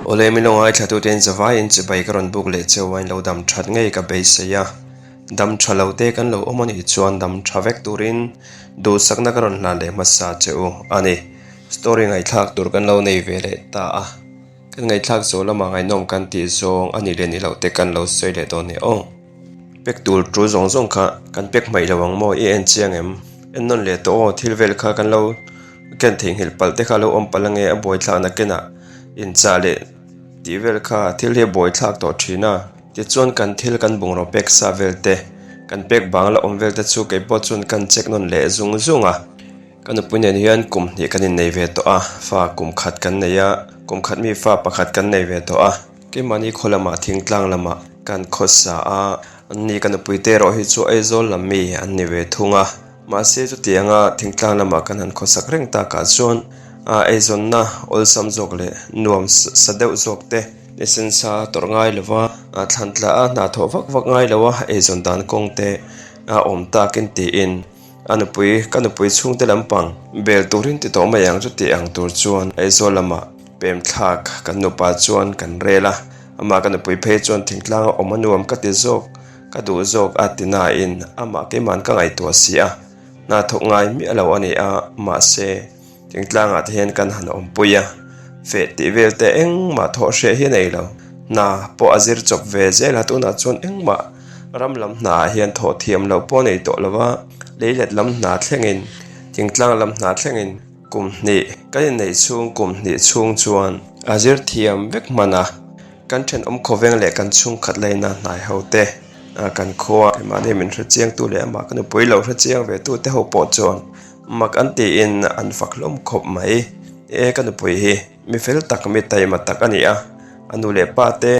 Awle min lo ngaithlatute in zavaiin chibai ka rawn buk leh cheu a in lo dam that ngei ka beisei a, dam tha lo te kan lo awm a nih chuan dam tha vek turin duhsakna ka rawn hlan leh hmasa che u a ni. Story ngaihthlak tur kan lo nei ve leh ta a, kan ngaihthlak zawh lamah ngaihnawm kan tih zawng a nih leh ni loh te kan lo sawi leh dawn nia aw. Pek tur tul zawng zawng kha kan pek hmaih lo ang maw i en chiang em? En nawn leh tawh aw, thil vel kha kan lo ken theihnghilh palh te kha a lo awm palh ange a buaithlakna kenah inchah leh tih vel kha thil hi a buaithlak tawh thin a. Tichuan kan thil kan bungraw pek sa vel te, kan pek bang la awm vel te chu kei pawh chuan kan check nawn leh zung zung a. Ka nupui nen hian kum hnih kan innei ve tawh a, fa kum khat kan nei a, kum khat mi fa pakhat kan nei ve tawh a. Keimahni khaw lamah thingtlang lamah kan khawsa a, anni ka nupui te erawh hi chu Aizawl lam mi an ni ve thung a. Mahse chutianga thingtlang lamah kan han khawsak reng takah chuan eizawnna awlsam zawk leh nuam sa deuh zawk te, nisensa tawrh ngai lova thlan tla a hna thawh vak vak ngai lo a eizawn dan kawng te a awm takin tiin, A nupui, ka nupui chhungte lampang bel turin ti tawh mai ang chuti ang tur chuan Aizawl lamah pem thlak kan nupa chuan kan rel a, amah ka nupui phei chuan thingtlanga awm a nuam ka ti zawk, ka duh zawk a ti nain amah keiman ka ngaihtuah si a, hna thawk ngai miah lo a ni a, mahse. Thingtlangah te hian kan han awmpui a, feh tih vel te engmah thawh hreh hi a nei lo. Hna pawh a zir chawp ve zel a, tunah chuan engmah ram lam hna ah hian thawh thiam loh pawh a nei tawh lo va, leilet lam hna thlengin, thingtlang lam hna thlengin kum hnih kan inneih chhung kum hnih chhung chuan a zir thiam vek hman a. Kan thenawm khawveng leh kan chhungkhat laina hnai ho te, kan khua keimahni min hrechiangtu leh amah ka nupui lo hrechiang ve tu te ho pawh chuan Mak an tiin an fak hlawm khawp mai. E ka nupui hi mi fel tak mi taima tak a ni a, a nu leh pa te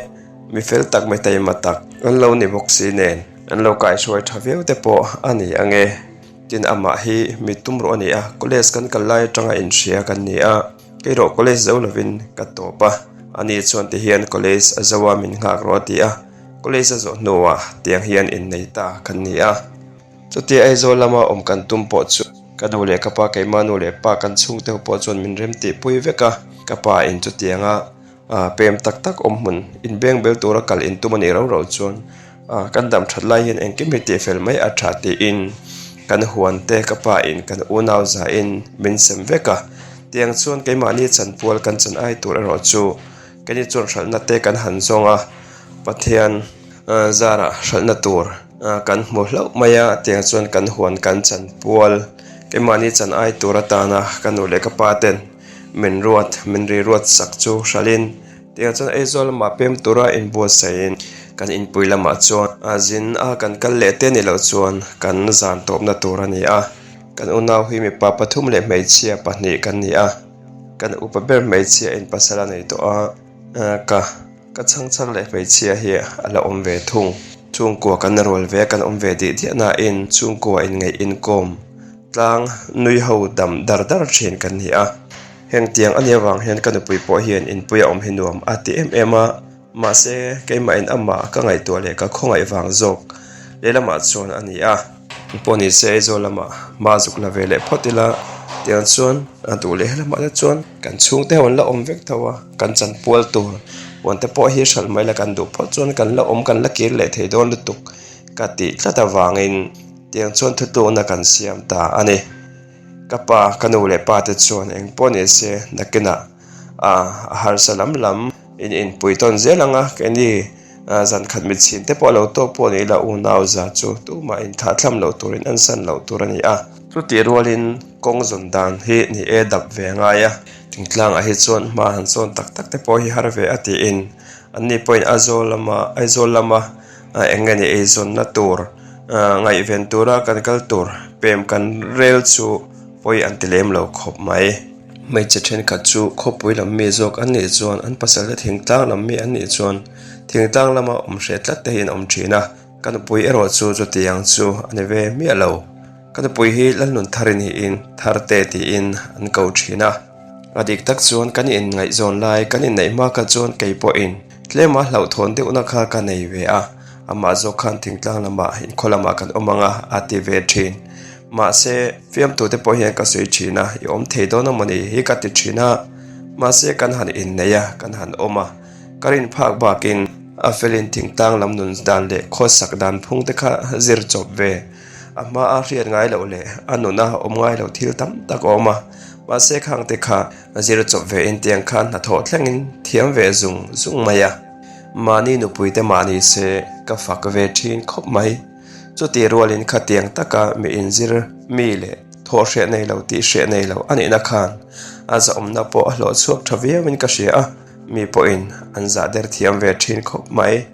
mi fel tak mi taima tak an lo ni bawk si nen an lo kaihruai tha viau te pawh a ni ang e. Tin amah hi mi tum ruh a ni a, college kan kal lai atanga inhria kan ni a, kei rawh college zo lovin ka tawp a, ani chuan ti hian college a zo a min nghak rawh a ti a, college a zawh hnuah tiang hian innei ta kan ni a. Chutia Aizawl lama awm kan tum pawh chu ka nu leh ka pa keimah nu leh pa kan chhungte ho pawh chuan min rem tih pui vek a, ka pa in chutianga pem tak tak awm hmun inbeng bel tura kal in tum a nih rau rau chuan kan dam that lai hian engkim hi tih fel mai a tha tiin kan huan te ka pa in kan unau za in min sem vek a, tiang chuan keimahni chanpual kan chan ai tur erawh chu keini chuan hralhna te kan han zawng a, Pathian zarah hralhna tur. Kan hmu hlauh mai a, tiang chuan kan huan kan chan pual. Keimahni chan ai tur atana ka nu leh ka pa ten min ruat, min ri ruat sak chu hralhin tiang chuan Aizawl lamah pem tura inbuatsaihin kan inpui lamah chuan zin a kan kal leh te ni loh chuan kan zan tawpna tur a ni a. Kan unau hi mipa pathum leh hmeichhia pahnih kan ni a, kan upa ber hmeichhia in pasal a nei tawh a, ka. Ka chhang chhak leh hmeichhia hi a la awm ve thung. Chhungkua kan rual ve a, kan awm ve dih diah nain chhungkua inngeih inkawm tlang nui ho dam dar dar thin kan ni a. Heng tiang a nih avang hian ka nupui pawh hian inpui a awm hi nuam a ti em em a, mahse keimahin amah ka ngaihtuah leh ka khawngaih vang zawk lehlamah chuan a ni a. Pawh ni se Aizawl lamah hma zuk la ve leh phawt ila tiang chuan a duh leh helamah te chuan kan chhungte ho an la awm vek tho a, kan chanpual tur huan te pawh hi hralh mai la kan duh phawt chuan kan la awm kan la kir leh thei dawn lutuk ka tih tlat avangin tiang chuan thutlukna kan siam ta a ni. Ka pa ka nu leh pa te chuan eng pawh ni se nakinah a harsa lam lam in inpui tawn zel ang a keini Zan khat mit chhin te pawh a lo tawk pawh ni ila unau za chu tumah inthlahthlam loh turin an san loh tur a ni a. Chutih rualin kawng zawn dan hi ni e dap ve a ngai a, thingtlangah hi chuan hma han sawn tak tak te pawh hi har ve a tiin anni pawhin Aizawl lama Aizawl lama eng nge ni eizawnna tur ngaihven tura kan kal tur pem kan rel chu pawi an ti lem lo khawp mai. Hmeichhe thenkhat chu khawpui lam mi zawk an nih chuan an pasal te thingtlang lam mi an nih chuan thingtlang lama awm hreh tlat te hi an awm thin a, ka nupui erawh chu chutiang chu a ni ve miah lo. Ka nupui hi Lalnun Thari niin Tharte tiin an ko thin a, a dik tak chuan kan inngaihzawn lai kan inneih hma kha chuan kei pawhin tlema hlauhthawn deuhna kha ka nei ve a, amah zawk khan thingtlang lamah inkhaw lamah kan awm ang a a ti ve thin. Mahse, fiamtute pawh hian ka sawi thin a, i awm thei dawn a mawni hi ka ti thin a. Mahse, kan han innei a, kan han awm a. Ka rin phak bakin a felin thingtlang lam nun dan leh khawsak dan phung te kha zir chawp ve. A hma a hriat ngai loh leh a nuna awm ngai loh thil tam tak a awm a, mahse khang te kha zir chawp ve in tiang khan hnathawh thlengin thiam ve zung zung mai a. Mahni nupui te mahni se ka fak ve thin khawp mai. Chutih rualin khatiang taka mi inzir mi leh thawh hreh nei lo tih hreh nei lo a nihna khan a zahawmna pawh a hlawh chhuak tha viauin ka hria a, mi pawhin an zah der thiam ve thin khawp mai.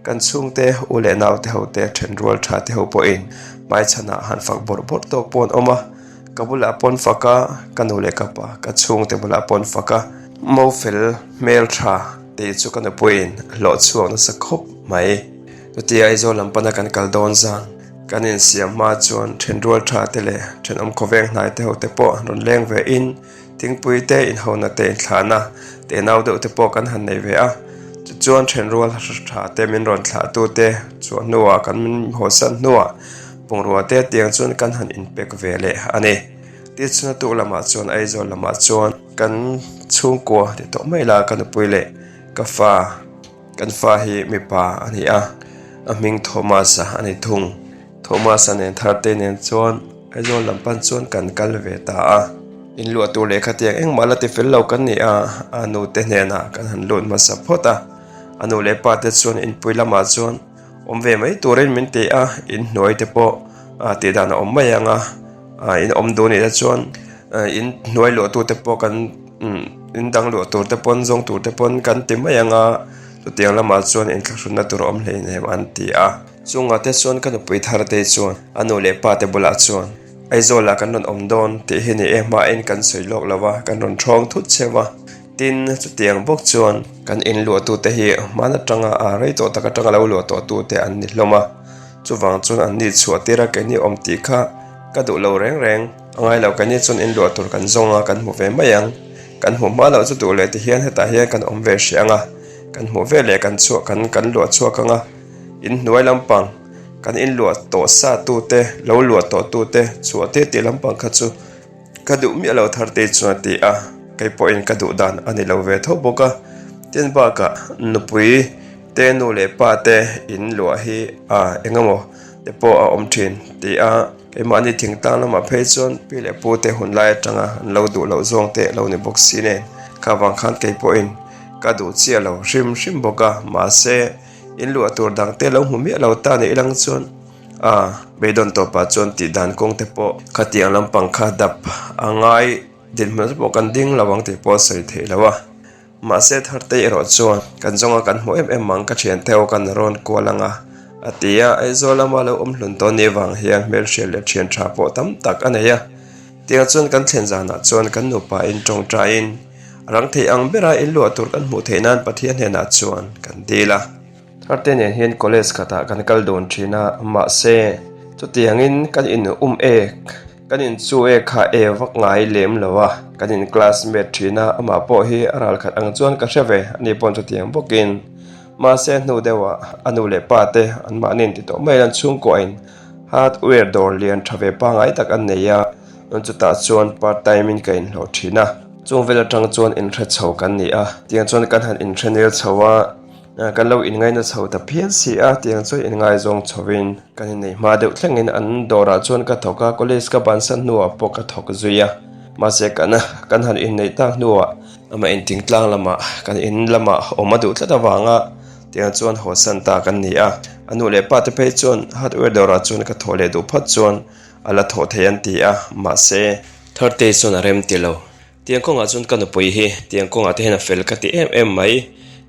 Kan chhungte u leh naute ho te thenrual tha te ho pawhin hmaichhanah han fak bawrh bawrh tawk pawh an awm a, ka bulah pawn fak a, ka nu leh ka pa ka chhungte bulah pawn fak a, mo fel hmel tha tih chu ka nupuiin a hlawh chhuak nasa khawp mai. Chutia Aizawl lam pana kan kal dawn zan, kan insiam hma chuan thenrual tha te leh thenawm khawveng hnai te ho te pawh an rawn leng ve in, thingpui te inhona te inthlahna tenau deuh te pawh kan han nei ve a. Tichuan thenrual tha te min rawn thlah tu te chhuah hnuah kan min hawsan hnuah bungrua te tiang chuan kan han inpek ve leh a ni. Tichuan a tuk lamah chuan Aizawl lamah chuan kan chhungkua ti tawh mai la ka nupui leh ka fa, Kan fa hi mipa a ni a, a hming Thomas-a a ni thung. Thomas-a nen Tharte nen chuan Aizawl lam pan chuan kan kal ve ta a. Inluah tur lehkha tiang engmah la ti fel lo kan ni a, a nute hnenah kan han lut hmasa phawt a. A nu leh pa te chuan inpui lamah chuan awm ve mai turin min ti a, inhnuai te pawh tih dan a awm mai ang a, in awm duh nih te chuan in hnuai luah tute pawh kan. In dang luah tur te pawn zawng tur te pawn kan ti mai ang a, chutiang lamah chuan inthlahrunna tur a awm hlein em an ti a. Chungah te chuan ka nupui thar te chuan a nu leh pa te bulah chuan Aizawlah kan rawn awm dawn tih hi ni e hmain kan sawi lawk lo a, kan rawn thawng thut cheu a. Tin, chutiang bawk chuan kan in luahtute hi hman atanga a rei tawh tak atanga lo luah tawhtute an ni hlawm a, chuvang chuan an ni chhuah tir a keini awm tih kha ka duh lo reng reng. A ngai lo keini chuan in luah tur kan zawng a, kan hmu ve mai ang. Kan hmuh hma loh chu duh leh ti hian hetah hian kan awm ve hrih ang a, kan hmuh ve leh kan chhuah kan kan luah chhuak ang a. In hnuai lampang kan in luah tawh sa tute lo luah tawh tute chhuah tir tih lampang kha chu ka duh miah lo thar te chuan a ti a, kei pawhin ka duh dan a ni lo ve tho bawk a. Tin bakah nupui te nu leh pa te in luah hi a eng emaw te pawh a awm thin tih a. Keimahni thingtlang lamah phei chuan pi leh pu te hun lai atanga an lo duh loh zawng te lo ni bawk si nen kha vang khan kei pawhin ka duh chiah lo hrim hrim bawk a, mahse in luah tur dang te lo hmu miah lo ta ni ilang chuan a beidawn tawpah chuan tih dan kawng te pawh khatiang lampang kha dap a ngai dinhmun te pawh kan ding lo ang tih pawh a sawi theih loh a. Mahse Thartei erawh chuan kan zawnga kan hmuh em em ang ka thiante ho kan rawn kual ang a, a ti a, Aizawl lama lo awm hlun tawh ni vang hian hmelhriat leh thian tha pawh tam tak a nei a. Tiang chuan kan thlen zanah chuan kan nupa in tawngtaiin a rang thei ang bera in luah tur kan hmuh theih nan Pathian hnenah chuan kan dil a. Tharte nen hian college khatah kan kal dun thin a, mahse chutiangin kan in um ek, kan in chu ek kha e vak ngai lem lo a, kan in classmate thin a, amah pawh hi a ral khat ang chuan ka hre ve, ani paw'n chutiang bawkin. Mahse hnu deuhah a nu leh pa te anmahni in ti tawh mai an chhungkuahin hardware dawr lian tha ve pangngai tak an nei a, chutah chuan part time in ka inhlawh thin a, chung vel atang chuan inhre chho kan ni a, tiang chuan kan han inhre nel chho a. Kan lo inngaina chho ta phian si a, tiang chuan inngaizawng chhovin kan inneih hma deuh thlengin an dawrah chuan ka thawk a, college ka bansan hnuah pawh ka thawk zui a, mahse kan kan han inneih tak hnuah amah intingtlang lamah kan in lamah awm a duh tlat avanga tiang chuan hawsan ta kan ni a, a nu leh pa te phei chuan hardware dawrah chuan ka thawh leh duh phawt chuan a la thawh thei an ti a, mahse Thirtei chuan a rem ti lo. Tiang kawngah chuan ka nupui hi tiang kawngah te hian a fel ka ti em em mai.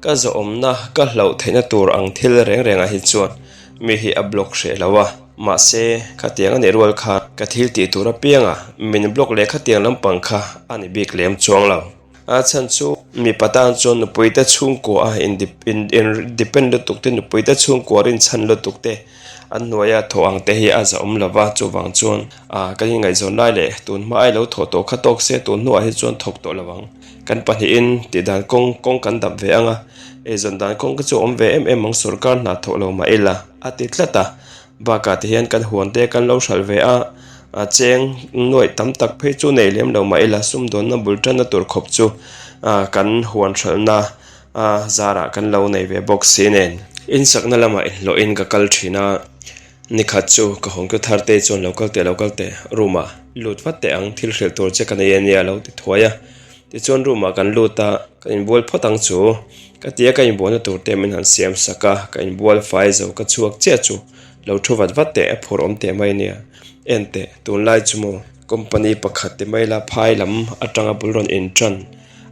Ka zawhawmna, ka hlauh theihna tur ang thil reng rengah hi chuan mi hi a block hreh lo a. Mahse, khatiang a nih rual khan ka thil tih tur apianga min block leh khatiang lampang kha a ni bik lem chuang lo. A chhan chu mipa tan chuan nupui te chhungkua a independent lutuk te, nupui te chhungkua rinchhan lutuk te, An hnuaia thawh ang te hi a zahawm lo va, chuvang chuan ah kan inngaihzawn lai leh tun hma ai lo thawh tawh kha tawk se tun hnuah hi chuan thawk tawh lo ang. Kan pahnihin tih dan kawng kawng kan dap ve ang a, eizawn dan kawng te chu a awm ve em em ang sorkar hna thawh lo mah ila a ti tlat a. Bakah ti hian kan huan te kan lo hralh ve a, a cheng nuaih tam tak phei chu nei lem lo mah ila sumdawnna bul tanna tur khawp chu ah kan huan hralhna. A zarah kan lo nei ve bawk si nen. Insakna lamah inhlawhin ka kal thin a, nikhat chu ka hawngtu thar te chuan lo kal teh lo kal teh room ah lut vat teh ang thil hrilh tur che ka nei a nia a lo ti thuai a. Tichuan room ah kan lut a, ka inbual phawt ang chu ka ti a, ka inbualna tur te min han siam sak a, ka inbual fai zo ka chhuak chiah chu lo thu vat vat teh a phur awm teh mai nia. En teh tunlai chu maw company pakhat ti mai la phai lam atanga bul rawn intan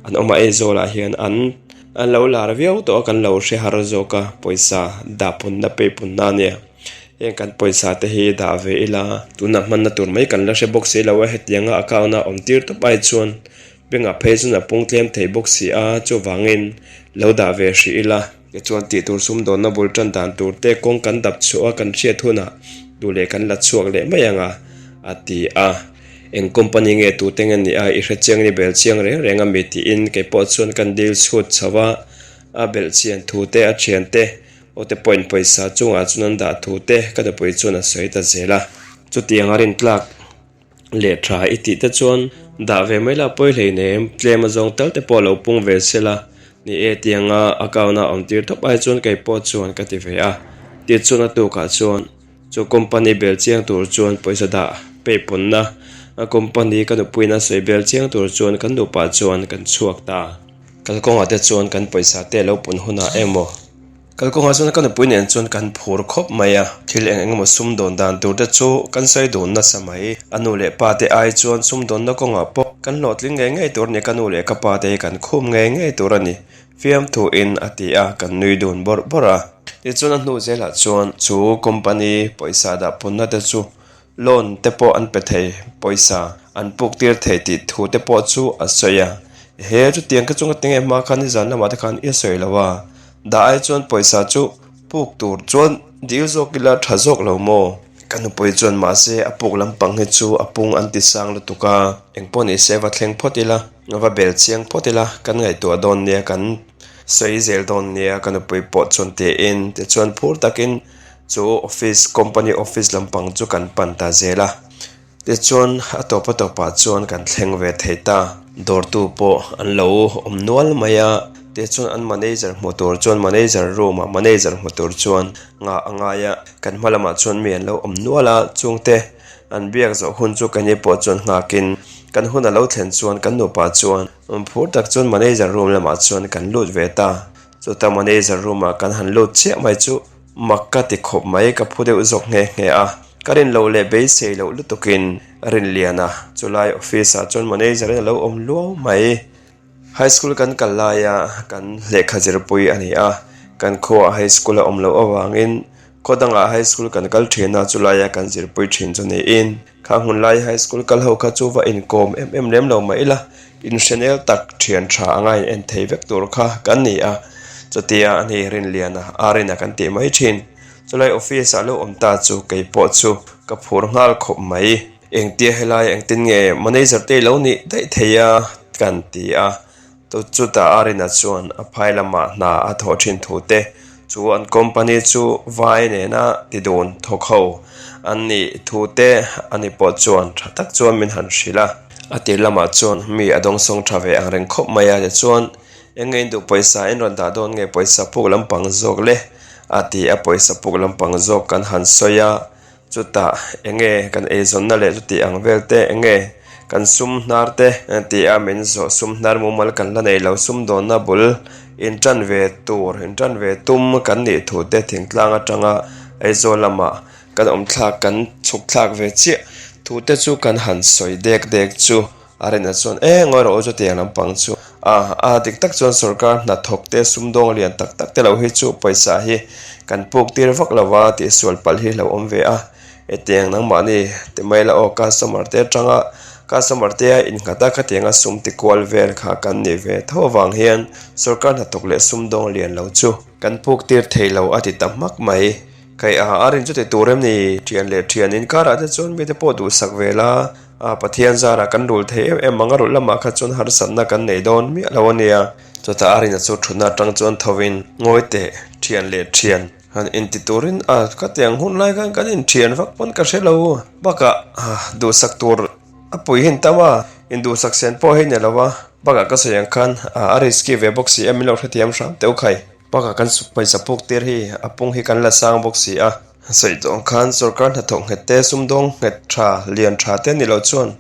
An awm a Aizawlah hian an an lo lar viau tawh a kan lo hre har zawk a pawisa dah punna pay punna a nia heng kan pawisa te hi dah ve ila tunah hmanna tur mai kan la hre bawk si lo a hetiang a account a awm tir tawp ai chuan bank ah phei chuan a pung tlem thei bawk si a chuvangin lo dah ve hrih ila. Tichuan tih tur sumdawnna bul tan dan tur te kawng kan dap chhuah a kan hriat hunah duh leh kan la chhuak leh mai ang a a ti a. Eng company nge tute nge nia i hre chiang ni bel chiang reng reng a mi tiin kei pawh chuan kan dil chhut chho a, a belh chian thu te a thian te aw te pawhin pawisa chungah chuan an dah thu te ka nupui chuan a sawi ta zel a. Chutiang a rintlak leh tha i tih te chuan dah ve mai la pawi hleinem tlem a zawng tal te pawh lo pung ve sela ni e tianga account a awm tir tawp ai chuan kei pawh chuan ka ti ve a tichuan a tukah chuan Chu company bel chiang tur chuan pawisa dah peipawnna a company ka nupuiin a sawi bel chiang tur chuan kan nupa chuan kan chhuak ta. Kalkawngah te chuan kan pawisa te lo pun hunah emaw. Kalkawngah chuan ka nupui nen chuan kan phur khawp mai a, thil eng eng emaw sumdawn dan tur te chu kan sawi dun nasa mai. A nu leh pa te ai chuan sumdawnna kawngah pawh kan hlawhtling ngei ngei tur a ni, ka nu leh ka pa te hi kan khum ngei ngei tur a ni. Fiamthuin a ti a, kan nui dun bawrh bawrh a. Tichuan a hnu zelah chuan chu company pawisa dah punna te chu loan te pawh an pe thei, pawisa an puk tir thei tih thu te pawh chu a sawi a. Ehe, chutiang ka chunga tinge hma khan nizan lamah te khan i sawi lo a, dah ai chuan pawisa chu puk tur chuan dil zawk ila tha zawk lo maw? Ka nupui chuan mahse a puk lampang hi chu a pung an ti sang lutuk a, engpawh ni se va thleng phawt ila. Va bel chiang phawt ila, kan ngaihtuah dawn nia, kan sawi zel dawn nia ka nupui pawh chuan tiin tichuan phur takin chu office company office lampang chu kan pan ta zel a. Tichuan a tawp a tawpah chuan kan thleng ve thei ta. Dawrtu pawh an lo awm nual mai a, tichuan an manager hmu tur chuan manager room ah manager hmu tur chuan nghah a ngai a, kan hma lamah chuan mi an lo awm nual a, chungte An biak zawh hun chu ka ni pawh chuan nghakin kan hun a lo thlen chuan kan nupa chuan phur tak chuan manager room lamah chuan kan lut ve ta. Chuta manager room ah kan han lut chiah mai chu mak ka ti khawp mai ka phu deuh zawk nghe nghe a. Ka rin loh leh beisei loh lutukin Rinliana chulai office ah chuan manager in a lo awm luau mai. High school kan kal laia kan lehkha zirpui a ni a, kan khuaah high school a awm loh avangin khaw dangah high school kan kal thin a, chulaia kan zirpui thin chu niin kha hmun lai high school kal ho kha chu va inkawm em em lem lo mah ila inhrenel tak thian tha anga in en thei vek tur kha kan ni a, chutia a ni Rinliana Arina kan tih mai thin. Chulai office ah lo awm ta chu kei pawh chu ka phur nghal khawp mai. Engtia helai engtin nge manager te lo nih daih thei a kan ti a, chutah Arina chuan a phai lamah hna a thawh thin thu te chu an company chu vai nena ti dun thawk ho an nih thu te ani pawh chuan tha tak chuan min han hrilh a. A tir lamah chuan mi a dawngsawng tha ve ang reng khawp mai a tichuan eng nge in duh pawisa in rawn dah dawn nge pawisa puk lampang zawk le a ti a pawisa puk lampang zawk kan han sawi a. Chutah enge kan eizawnna leh chuti ang vel te enge kan sum hnar te ti a min zawh sum hnar mumal kan la nei lo sum dawnna bul intan ve tur intan ve tum kan nih thu te thingtlang atanga Aizawl lamah kan awm thlak kan chhuk thlak ve chiah thu te chu kan han sawi dek dek chu a rinna chuan e ngawi rawh u chutiang lampang chu a a dik tak chuan sorkar hnathawk te sumdawng lian tak tak te lo hi chu pawisa hi kan puk tir vak lo va tih sual palh hi hlauh awm ve a hetiang nangmahni ti mai la aw customer te atanga customer te a innghat a khatianga sum ti kual vel kha kan nih ve tho avang hian sorkar hnathawk leh sumdawng lian lo chu kan puk tir thei lo a ti ta hmak mai. Kei a a rin chu ti tur em ni thian leh thian inkarah te chuan mite pawh duhsak ve la. A Pathian zarah kan rul thei em em ang a rulh lamah kha chuan harsatna kan nei dawn miah lo a nia. Chutah a rina chu thutna atang chuan thovin ngawi teh thian leh thian han inti turin a ka tiang hun lai khan kan inthian vak pawn ka hre lo bakah duhsak tur a pui hin tam a, induhsak sen pawh hi ni lo a. Bakah ka sawi ang khan a risky ve bawk si a, min lo hrethiam hram teuh khai. Bakah kan pawisa puk tir hi a pung hi kan la sang bawk si a. Sawi tawh ang khan sorkar hnathawk nghet te, sumdawng nghet tha, lian tha te ni loh chuan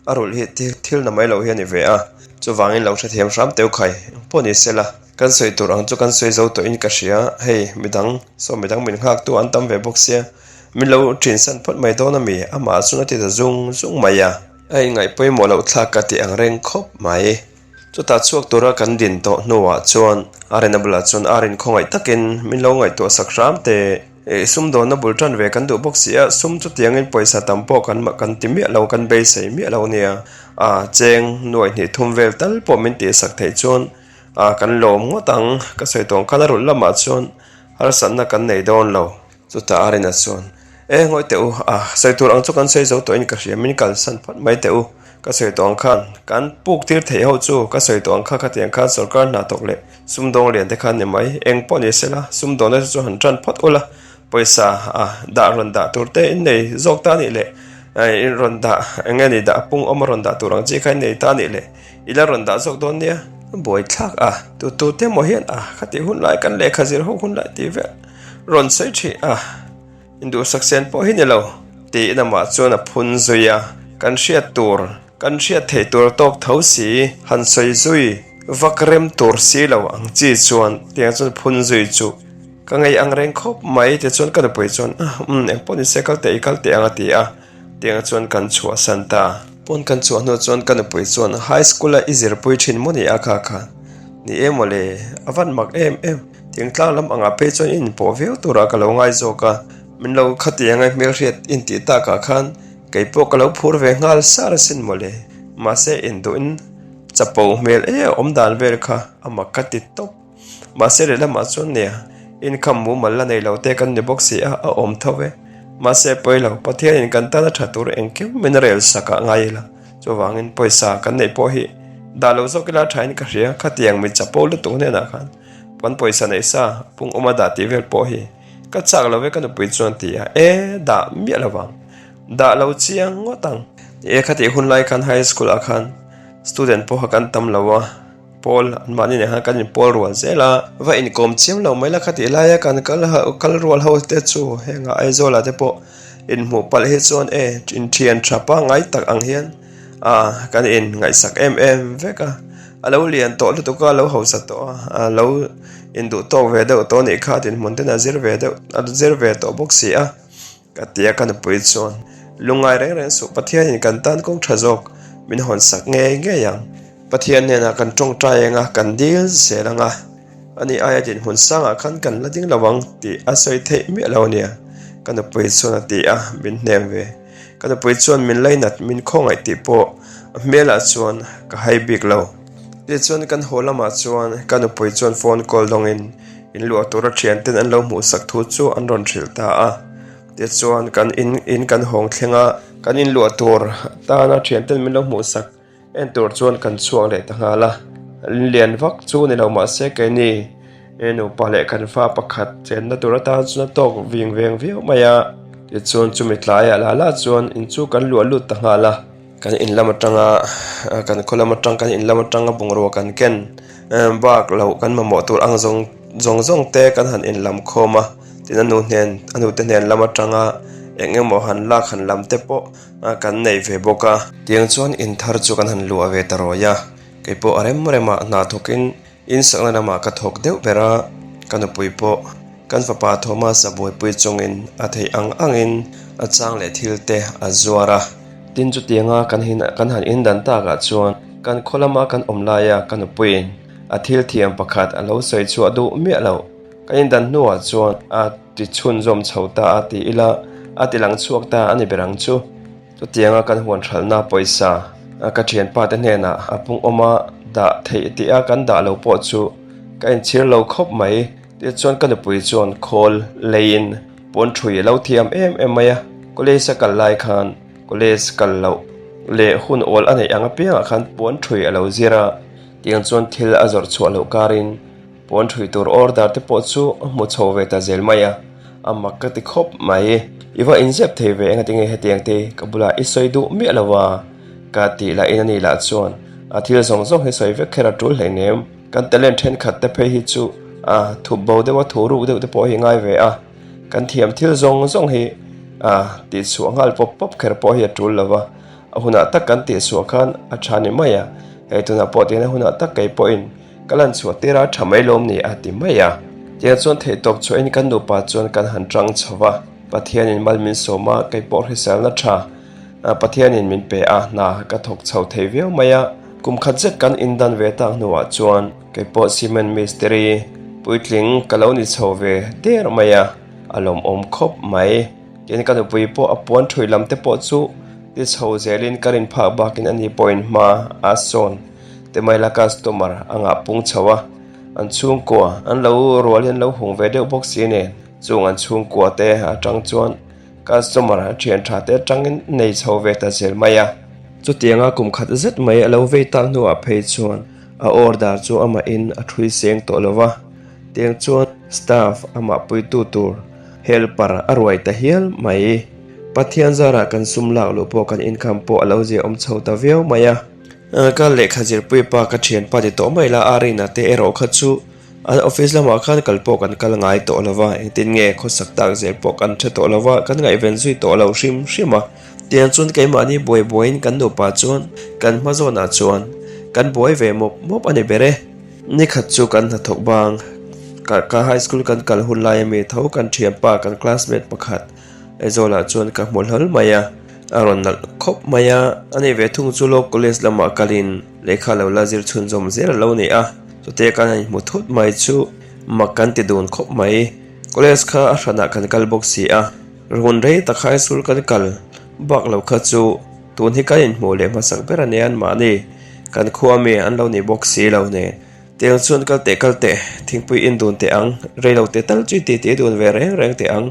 a rulh hi thil na mai loh hi a ni ve a. Chuvangin lo hrethiam hram teuh khai pawh ni se la. Kan sawi tur ang chu kan sawi zo tawhin ka hria, hei midang saw midang min nghaktu an tam ve bawk sia, min lo ṭinsan phawt mai dawn a mi? Amah chuan a ti ta zung zung mai a. A inngaih pawimawh loh thlak ka tih ang reng khawp mai. Chutah chhuak tura kan din tawh hnuah chuan Arena bulah chuan Arin khawngaih takin min lo ngaihtuah sak hram teh. I sumdawnna bul tan ve kan duh bawk si a, sum chutiangin pawisa tam pawh kan kan ti miah lo, kan beisei miah lo nia. A cheng nuaih hnih thum vel tal pawh min tihsak theih chuan a kan lawm ngawt ang. Ka sawi tawng khan a rulh lamah chuan harsatna kan nei dawn lo. Chutah Arina chuan, E, ngawi teh u, a, sawi tur ang chu kan sawi zo tawhin ka hria, min kalsan phawt mai teh u, ka sawi tawh ang khan, kan puk tir theih ho chu, ka sawi tawh ang kha khatiang khan sawrkar hna thawk leh sumdawng lian te khan ni mai, eng pawh ni sela, sumdawnna te chu han tan phawt ula, pawisa, a, dah rawn dah tur te in nei zawk ta nih leh, in rawn dah, eng nge ni dah pung awm a rawn dah tur ang chi kha in nei ta nih leh, i la rawn dah zawk dawn nia, buaithlak a, tu tu te maw hian, a, khatih hun lai kan lehkha zir ho hun lai tih vel. Rawn sawi ṭhih a, induhsak sen pawh hi ni lo, tiin amah chuan a phun zui a, kan hriat tur, kan hriat theih tur tawk tho si, han sawi zui vak rem tur si lo ang chi chuan tiang chuan phun zui chu ka ngei ang reng khawp mai tichuan ka nupui chuan umm eng pawh ni se kal teh i kal teh ang a ti a, tiang chuan kan chhuahsan ta. Pawn kan chhuah hnu chuan ka nupui chuan high school a i zirpui ṭhin maw ni a kha kha ni em aw le, a van mak em em. Thingtlang lam angah phei chuan in pawh viau turah ka lo ngai zawk a, min lo khatiang a hmelhriat in tih takah khan kei pawh ka lo phur ve nghal sar asin mawle. Mahse induhin chapo hmel e a awm dan vel kha a mak ka ti tawp. Mahse lehlamah chuan nia inkham mumal la nei lo te kan ni bawk si a, a awm tho e. Mahse pawi lo, Pathianin kan tan a tha tur engkim min rel sak ah ngai ila. Chuvangin pawisa kan neih pawh hi dah lo zawk ila thain ka hria, khatiang mi chapo lutuk hnenah khan Kan pawisa neih sa pung awma dah tih vel pawh hi ka chak lo e ka nupui chuan ti a, e dah miah lo vang, dah lo chiang ngawt ang. E khatih hun lai khan high school ah khan student pawha kan tam lo a, pawl an mahni nen khan kan inpawl rual zel a, va inkawm chiam lo mai la khatih laia kan kal kal rual ho te chu heng ah Aizawl ah te pawh inhmuh palh hi chuan e inthian tha pangngai tak ang hian A, kan in ngaihsak em em vek a, a lo lian tawh lutuk a, a lo hausa tawh a, a lo induh tawk ve deuh tawh a nih kha dinhmun ten a zir ve deuh a zir ve tawh bawk si a, ka ti a ka nupui chuan lungngai reng reng suh Pathianin kan tan kawng tha zawk min hawn sak ngei ngei ang, Pathian hnenah kan tawngtai ang a, kan dil zel ang a, ani aia dinhmun sangah khan kan la ding lo ang tih a sawi theih miah lo a nia, ka nupui chuan a ti a, min hnem ve. Ka nupui chuan min lainat, min khawngaih tih pawh a hmelah chuan ka hai bik lo. Tichuan kan haw lamah chuan ka nupui chuan phone call dawngin in luah tura thianten an lo hmuhsak thu chu an rawn hrilh ta a. Tichuan kan in in kan hawng thleng a, kan in luah tur tana thianten min lo hmuhsak En tur chuan kan chhuak leh ta nghal a, lian vak chu ni lo mahse keini nupa leh kan fa pakhat chenna tur atan chuan a tawk ving veng viau mai a, tichuan chumi tlaiah lah lah chuan in chu kan luah lut ta nghal a, kan in lam atanga kan khaw lam atang kan in lam atanga bungrua kan ken bak loh kan mamawh tur ang zawng zawng zawng te kan han in lam khawm a, tin a nu hnen a nute hnen lam atanga eng emaw han lak han lam te pawh. A kan nei ve bawk a. Tiang chuan in thar chu kan han luah ve ta rawi a, kei pawh a rem rem ah hna thawk in in sakna lamah ka thawk deuh ber a, ka nupui pawh kan fapa Thomas a buaipui chungin a theih ang ang in a chang leh thil te a zuar a. Tin chutianga kan hin kan han in dan tak ah chuan kan khaw lama kan awm lai a ka nupui in a thil thiam pakhat a lo sawi chhuah duh miah loh. Kan in dan hnuah chuan a. Ti chhunzawm chho ta a ti ila, a ti lang chhuak ta a ni ber ang chu. Chutianga kan huan hralhna pawisa ka thianpa te hnenah a pung awm a dah theih tih a kan dah lo pawh chu ka inchhir lo khawp mai. Tichuan ka nupui chuan khawl leiin pawn thui a lo thiam em em mai a, college a kal lai khan college kal loh leh hun awl a neih ang apiangah khan pawn thui a lo zir a, tiang chuan thil a zawrh chhuah loh karin Pawn ṭhui tur order te pawh chu a hmu chho ve ta zel mai a, a mak ka ti khawp mai. I va inzep thei ve enga tinge hetiang te ka bulah i sawi duh miah lo a? Ka tih lah in a ni lah chuan. A thil zawng zawng hi sawi vek kher a tul hleinem. Kan talent thenkhat te phei hi chu a thup bo deuh a, thu ruk deuh te pawh hi ngai ve a. Kan thiam thil zawng zawng hi a tihchhuah nghal pawp pawp kher pawh hi a tul lo va. A hunah tak kan tihchhuah khan a tha ni mai a, hei tunah pawh tihna hunah tak kei pawhin ka lan chhuah tir a tha mai lawm ni a ti mai a. Tiang chuan theihtawp chhuahin kan nupa chuan kan han tang chho va, Pathianin mal min sawm a, kei pawh hriselna tha Pathianin min pe a, hna ka thawk chho thei viau mai a. Kum khat zet kan indan ve tak hnuah chuan kei pawh cement mistiri puitling ka lo ni chho ve der mai a, a lawmawm khawp mai. Tin, ka nupui pawh a puan thui lam te pawh chu ti chho zelin ka rin phak bakin ani pawhin hma a sawn te mai la customer a ngah pung chho a, an chhungkua an lo rual hi an lo hung ve deuh bawk si nen chung an chhungkua te atang chuan customer a thian tha te atangin nei chho ve ta zel mai a. Chutianga kum khat zet mai a lo vei tak hnuah phei chuan a order chu amahin a thui seng tawh lo va. Tiang chuan staff amah puitu tur helper a ruai ta hial mai. Pathian zarah kan sum lak luh pawh kan income pawh a lo ziahawm chho ta viau mai a. Ka lehkha zirpui pa ka thianpa ti tawh mai la, Arina te erawh kha chu an office lamah khan kal pawh kan kal ngai tawh lo va, engtin nge khawsak tak zel pawh kan hre tawh lo va, kan ngaihven zui tawh lo hrim hrim a. Tiang chuan keimahni buai buaiin kan nupa chuan kan hma zawnah chuan kan buai ve mawp mawp a ni ber e. Ni khat chu kan hnathawk bang, ka ka high school kan kal hun lai ami tho kan thianpa kan classmate pakhat Aizawl ah chuan ka hmu hlawl mai a, a rawn nalh khawp mai a, ani ve thung chu law college lamah kalin lehkha lo la zir chhunzawm zel a lo ni a, chute kan han inhmu thut mai chu mak kan ti dun khawp mai, college kha a hranah kan kal bawk si a, hun rei tak high school kan kal bak lo kha chu tun hi kan inhmuh leh hmasak ber a nia anmahni. Kan khua mi an lo ni bawk si lo nen. Tiang chuan kal teh kal teh, thingpui in dun teh ang, rei lo teh tal chu i titi dun ve reng reng teh ang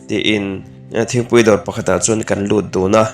tiin thingpui dawr pakhatah chuan kan lut dun a.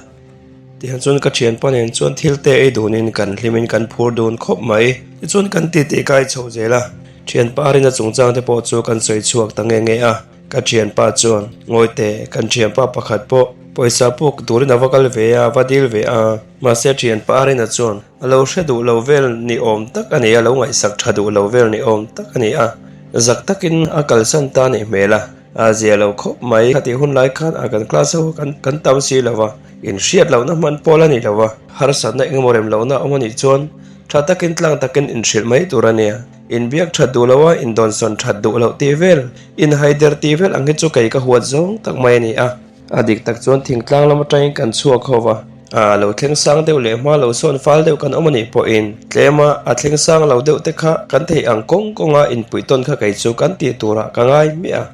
Tiang chuan ka thianpa nen chuan thil te ei dunin kan hlimin kan phur dun khawp mai. Tichuan kan titi kai chho zel a, thianpa rina chungchang te pawh chu kan sawi chhuak ta nge nge a. Ka thianpa chuan, Ngawi teh, kan thianpa pakhat pawh pawisa puk turin a va kal ve a, a va dil ve a. Mahse thianpa Arina chuan a lo hre duh lo vel ni awm tak a ni a, lo ngaihsak tha duh lo vel ni awm tak a ni a, zak takin a kalsan ta nih hmel a, a zia lo khawp mai. Khatih hun lai khan a kan class ho kan kan tam si lo va, inhriat lohna hman pawl a ni lo va, harsatna engemaw rem lohna awm a nih chuan tha takin tlang takin inhrilh mai tur a nia. Inbiak that duh lo a, indawnsawn that duh loh tih vel, inhaider tih vel ang hi chu kei ka huat zawng tak mai a ni a. A dik tak chuan thingtlang lam atangin kan chhuak ho va, a lo thleng sang deuh leh hma lo sawn fal deuh kan awm a nih pawhin tlema a thleng sang lo deuh te kha kan theih ang kawng kawnga inpuih tawn kha kei chu kan tih turah ka ngai miah a.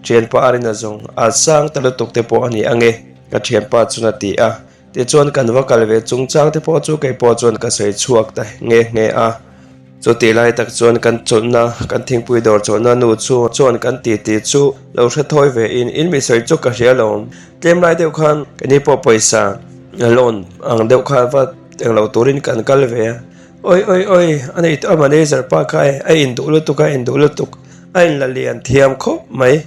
Thianpa a rin a zawng, a sang ta lutuk te pawh a ni ange, ka thianpa chuan a ti a. Tichuan kan va kal ve chungchang te pawh chu kei pawh chuan ka sawi chhuak ta nghe nghe a. Chutih lai tak chuan kan chawlhna, kan thingpui dawr chawlhna nu chu chuan kan titi chu lo hre thawi ve in, in mi sawi chu ka hria lo. Tlem lai deuh khan keini pawh pawisa loan ang deuh kha va eng lo turin kan kal ve a. Oi oi oi, a nei a manager pa kha e, a induh lutuk a induh lutuk, a inla lian thiam khawp mai.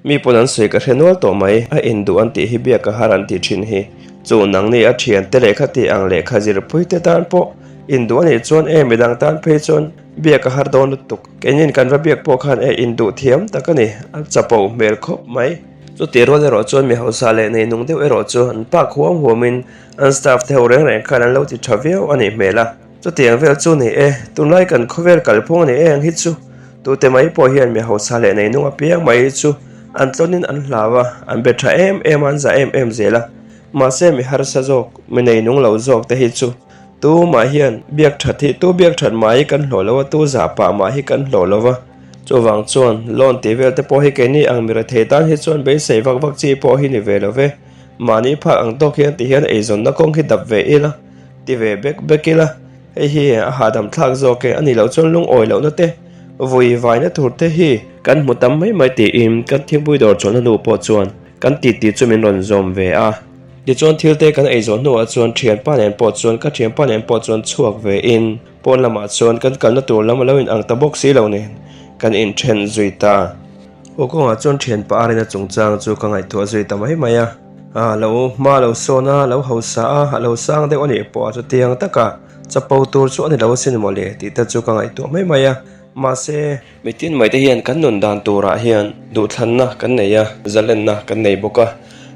Mi pawn an sawi ka hre nual tawh mai, a induh an tih hi biak a har an tih thin hi. Chu nangni a thiante lehkha tih ang lehkha zirpui te tan pawh induh a nih chuan e midang tan phei chuan biak a har dawn lutuk. Keinin kan va biak pawh khan e induh thiam tak a ni, a chapo hmel khawp mai. Chutih rual erawh chuan mi hausa leh neinung deuh erawh chu an pak huam huamin an staff te ho reng reng khan an lo ti tha viau a nih hmel a. Chutiang vel chu ni e, tunlai kan khawvel kalphung a ni e ang hi chu. Tute mai pawh hian mi hausa leh neinung apiang mai hi chu an tlawnin an hlau a, an be tha em em a, an zah em em zel a. Mahse mi harsa zawk, mi neinung lo zawk te hi chu tumah hian biak that hi tu biak that mah hi kan hlawh lo a, tu zah pah mah hi kan hlawh lo va. Chuvang chuan loan tih vel te pawh hi keini ang mi rethei tan hi chuan beisei vak vak chi pawh hi ni ve lo ve. Mahni phak ang tawk hian ti hian eizawnna kawng hi dap ve ila, ti ve bek bek ila. Hei hi a hahdam thlak zawk e, a nih loh chuan lungawi lohna te, vui vaina tur te hi kan hmu tam mai mai tiin kan thingpui dawr chawlhna nu pawh chuan kan titi chu min rawn zawm ve a. Tichuan thil te kan ei zawh hnuah chuan thianpa nen pawh chuan ka thianpa nen pawh chuan chhuak ve in pawn lamah chuan kan kalna tur lam a lo inang ta bawk si lo nen kan inthen zui ta. Aw kawngah chuan thianpa a rina chungchang chu ka ngaihtuah zui ta mai mai a. A lo hma lo sawn a, lo hausa a, a lo sang deuh a nih pawh a chutiang taka. Chapo tur chu a ni lo asin mawle tih te chu ka ngaihtuah mai mai a. Mahse, mitin mai te hian kan nun dan turah hian duhthlanna kan nei a, zalenna kan nei bawk a.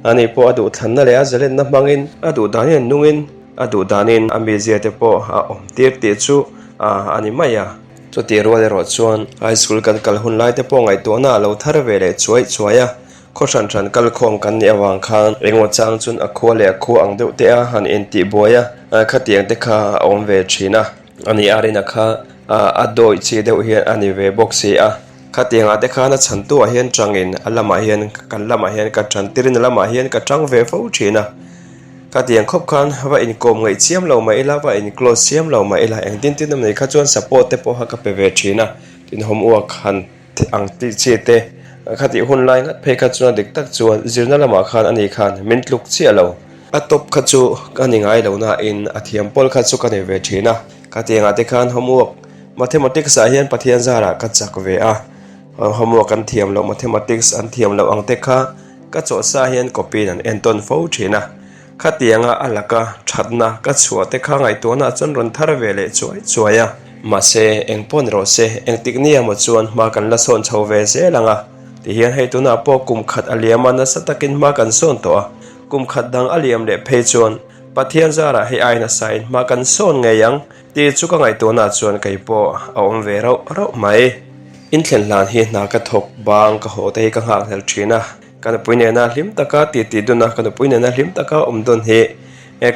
Ani pawh a duhthlanna leh a zalenna hmangin a duh danin an nungin a duh danin a mizia te pawh a awm tir tih chu a ni mai a. Chutih rual erawh chuan high school kan kal hun lai te pawh ngaihtuahna a lo thar ve leh chuai chuai a, khaw hran hran kal khawm kan nih avang khan engmaw chang chuan a khua leh a khua ang deuh te a han intih buai a, khatiang te kha a awm ve thin a. Ani a rina kha a dawih chi deuh hian a ni ve bawk si a, khatiangah te khan a chhantuah hian tangin a lamah hian kan lamah hian ka tan tirin a lamah hian ka tang ve fo thin a. Khatiang khawp khan va inkawm ngaih chiam lo mah ila, va in close chiam lo mah ila, engtin tin awm nei kha chuan support te pawh kha ka pe ve thin a, tin homework han ang tih chi te khatih hun lai ngat phei kha chuan dik tak chuan zirna lamah khan ani khan min tluk chiah lo. A top kha chu ka ni ngai lo nain a thiam pawl kha chu ka nei ve thin a, khatiangah te khan homework mathematics ah hian Pathian zarah ka chak ve a, homework an thiam loh mathematics an thiam loh ang te kha Ka chawhsa hian copy an entawn fo thin a, khatianga a laka thatna ka chhuah te kha ngaihtuahna chuan rawn thar ve leh chuai chuai a. Mahse, eng pawh ni rawh se, engtik ni emaw chuan hma kan la sawn chho ve zel ang a, tihian hei tunah pawh kum khat a liam a nasa takin hma kan sawn tawh a, kum khat dang a liam leh phei chuan Pathian zarah hei ai nasain hma kan sawn ngei ang tih chu ka ngaihtuahna chuan kei pawh a awm ve rauh rauh mai. Inthlen hlan hi hna ka thawk bang ka haw te hi ka nghakhlel thin a, ka nupui nena hlim taka titi dun a, ka nupui nena hlim taka awm dawn hi